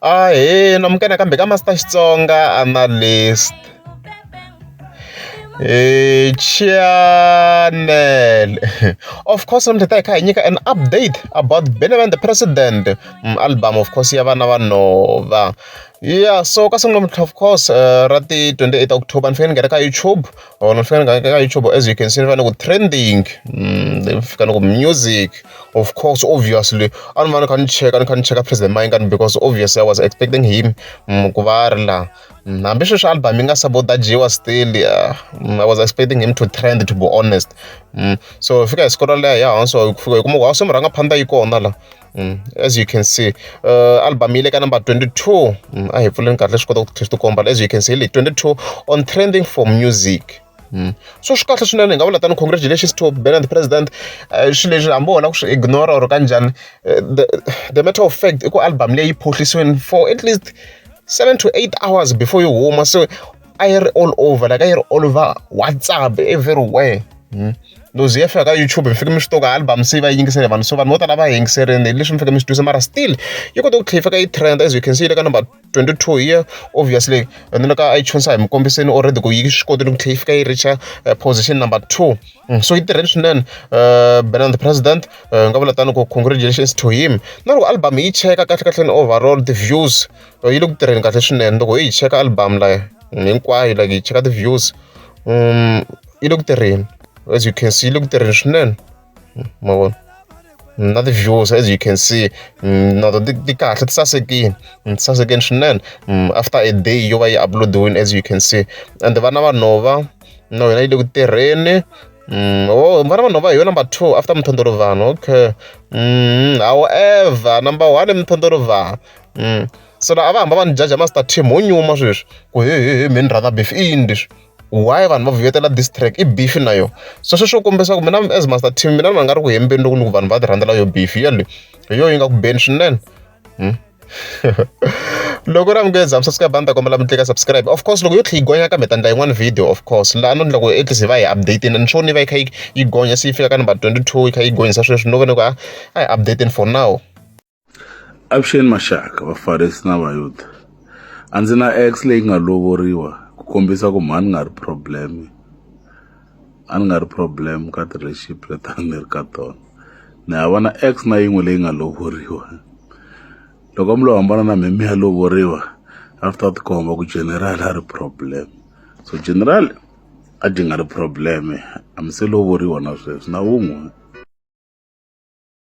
Ahee namukela nakambe ka Master Xitsonga Analyst channel. Of course namuntlha ta hi kha hi nyika an update about Benjamin the President album of course ya vana va nhova. Yeah so ka siku namuntlha of course ra ti 28 October ni fike ni nghena ka YouTube or ni fike ni nghena ka YouTube as you can see ni va ni ku trending ni fika ni ku music of course obviously a ni va ni kha ni cheka ni kha ni cheka President Mayengani because obviously I was expecting him ku va a ri laha. Hambi sweswi album yi nga sabotajiwa still I was expecting him to trend to be honest. So hi fika hi siku rolero hi ya hansi hi fika hi kuma ku hosi murhangaphandla yi kona la. As you can see album yi le ka number 22 a hi pfuleni kahle swi kota ku tlhela swi tikomba as you can see le 22 on trending for music. So swi kahle swinene hi nga vula tano congratulations to Benny the President. Swilo leswi hambi wona ku swi ignore or kanjhani the matter of fact i ku album leyi yi phohlisiwile for at least 7 to 8 hours before yi huma so a yi ri all over like a yi ri all over WhatsApp everywhere. Loko yi ya fika ka YouTube mi fike mi swi tiva ku album se va yi yingisele vanhu so vanhu vo tala va yi yingiserile hi leswi mi fike mi swi twisa mara still yi kote ku tlhela yi fika yi trend as you can see yi le ka number 22 here obviously and then ka iTunes a hi mi kombiseni already ku yi swi kotile ku tlhela yi fika yi reach-a position number 2 so yi tirhile swinene Benny the President hi nga vula tano ku congratulations to him. Na loko album yi cheka kahle kahle ni overall the views yi le ku tirheni kahle swinene loko hi yi cheka album la hinkwayo like hi cheka ti-views yi le ku tirheni as you can see yi le ku tirheni swinene ma vona na ti-views as you can see na to ti kahle ti sasekile ti sasekile swinene after a day yo va yi upload-iwile as you can see and vana va nhova na yona yi le ku tirheni. Oh vana va nhova hi yo number 2 after Mthondolovhana okay. However number 1 i Mthondolovhana. So la a va hamba va ni judge Master Team ho nyuma sweswi ku he he he me ni rhandza beef i yini leswi why vanhu va vuyetela this track i beef na yona so sweswo kombisa ku mina as Master Team mina ni va nga ri ku hembeni loko ni ku vanhu va ti rhandzela yo beef yaleyo hi yo yi nga ku beni swinene. Loko ri amukela subscribe a ni ta kombela mi tlika subscribe of course loko yo tlhela yi gonya kambe ta endla yin'wana video of course laha no endla ku at least hi va hi update-ini ni sure ni va yi kha yi gonya se yi fika ka number 22 yi kha yi gonyisa sweswi no vona ku a hi update-ini for now. Avuxeni maxaka vafarisi na vayuda a ndzi na ex leyi nga lovoriwa ku kombisa ku mhani nga ri problem a ni nga ri problem ka ti-relationship leti a ni ri ka tona ni hava na ex na yin'we leyi nga lovoriwa loko a mi lo hambana na mhe mi ya lovoriwa a swi ta tikomba ku general a ri problem so general a dyi nga ri problem a mi se lovoriwa na sweswi na wun'we.